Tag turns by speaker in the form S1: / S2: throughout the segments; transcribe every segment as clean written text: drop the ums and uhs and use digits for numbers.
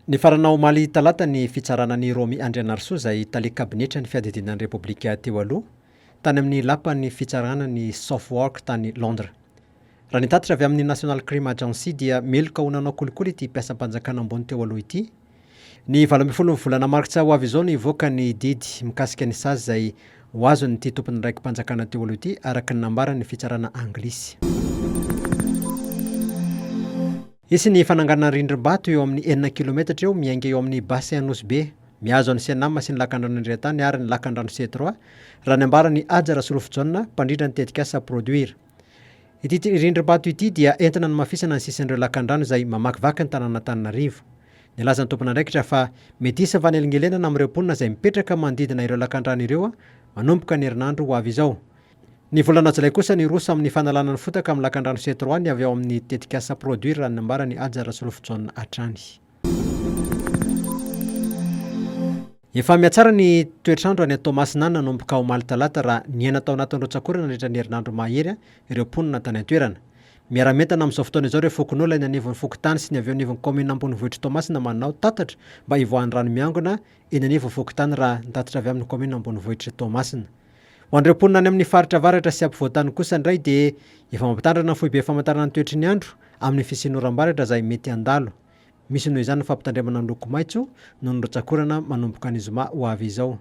S1: Nifarana omaly talata ny fitsarana an'i Romy Andrianarisoa izay tale kabinetra ny fiadidiana ny Repoblika teo aloha, tany amin'ny lapan'ny fitsarana ny Southwark tany Londres. Raha ny tatitra avy amin'ny National Crime Agency dia meloka ho nanao kolikoly ity mpiasam-panjakana ambony teo aloha ity. Ny 18 ny volana martsa ho avy izao no hivoaka ny didy mikasika ny sazy izay ho azon'ity tompon'andraiki-panjakana teo aloha ity araka ny nambaran'ny fitsarana anglisy. Hisy ny fananganana rindrim-bato eo amin'ny enina kilometatra eo miainga eo amin'ny Bassin Nosy Be, mihazo an'i Senam sy ny lakandrano Andriantany ary ny lakandrano C trois, raha ny ambaran'i Haja Rasolofojaona, mpandrindra ny tetikasa Produir. Ity rindrim-bato ity dia entina hanamafisana ny sisin'ireo lakandrano izay mamakivaky ny tanàn'Antananarivo. Nilaza ny tompon'andraikitra fa mety hisy ny fanelingelenana amin'ireo mponina izay mipetraka manodidina ireo lakandrano ireo manomboka ny herinandro ho avy izao. Ny volana jolay kosa niroso amin'ny fanalana ny fotaka amin'ny lakandrano C trois ny avy ao amin'ny tetikasa Produir raha ny nambaran'i Haja Rasolofojaona hatrany. Efa mihatsara ny toetr'andro any Toamasina any nanomboka omaly talata raha niaina tao anatin'ny rotsak'orana nandritra ny herinandro mahery ireo mponina tany an-toerana. Miara-mientana amin'izao fotoana izao ireo fokonolona eny anivon'ny fokontany sy ny avy eo anivon'ny kaominina ambonivohitr'i Toamasina manao tatatra mba hivoahan'ny rano miangona eny anivon'ny fokontany raha ny tatitra avy amin'ny kaominina ambonivohitr'i Toamasina. Ho an'ireo mponina any amin'ny faritra avaratra sy ampovoan-tany kosa indray dia efa mampitandrina ny foibe famantarana ny toetry ny andro amin'ny fisian'ny oram-baratra izay mety handalo. Misy noho izany ny fampitandremana ny loko maitso noho ny rotsak'orana manomboka ny zoma ho avy izao.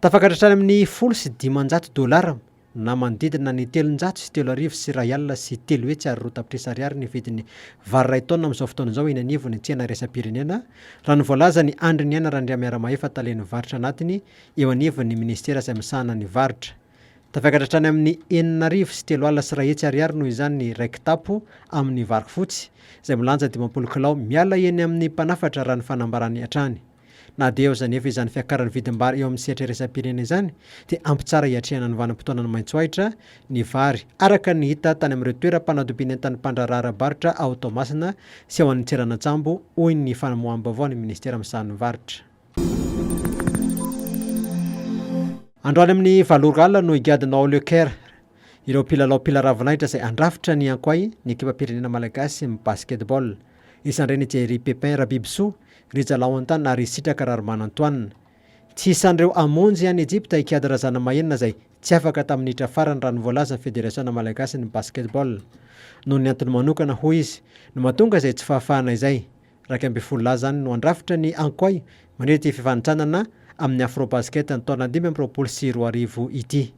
S1: Tafakatra hatrany amin'ny 510 dolara na manodidina ny 33 302 tapitrisa ariary ny vidin'ny vary iray taonina amin'izao fotoana izao eny anivon'ny tsena iraisam-pirenena, raha ny voalazan'i Andry Niaina Randriamiaramahefa talen'ny varotra anatiny eo anivon'ny minisitera izay misahana ny varotra. Tafakatra hatrany amin'ny 1 660 ariary noho izany ny iray kitapo amin'ny vary fotsy izay milanja 50 kilao miala eny amin'ny mpanafatra raha ny fanambarany hatrany. Na dia eo aza anefa izany fiakaran'ny vidim-bary eo amin'ny sehatra iraisam-pirenena izany dia ampy tsara hiatrehana ny vanim-potoanan'ny maitsoahitra ny vary, araka ny hita tany amin'ireo toeram-panadobian'entan'ny mpandraharaha ara-barotra ao Toamasina sy ao an'ny tseranan-tsambo, hoy ny famoaham-baovao ny minisitera misahana ny varotra. Androany amin'ny valo ora alina no higadona ao Le Caire ireo mpilalao mpila ravinahitra izay handrafitra ny Ankoay, ny ekipam-pirenena malagasy ny basketball. Isan'ireny i Jerry Pepin Rabibisoa, Rija Lahontana ary Sitraka Raharimanantoanina. Tsy isan'ireo hamonjy an'i Ejipta i Kiady Razanamahenina izay tsy afaka tamin'ny hitra farany raha ny voalazan'ny Federasiona malagasin'ny basketball. Noho ny antony manokana, hoy izy, no mahatonga izay tsy fahafahana izay. 11 lahy izany no handrafitra ny Ankoay mandritra ity fifanintsanana amin'ny Afrobasket ny taona 2025 ity.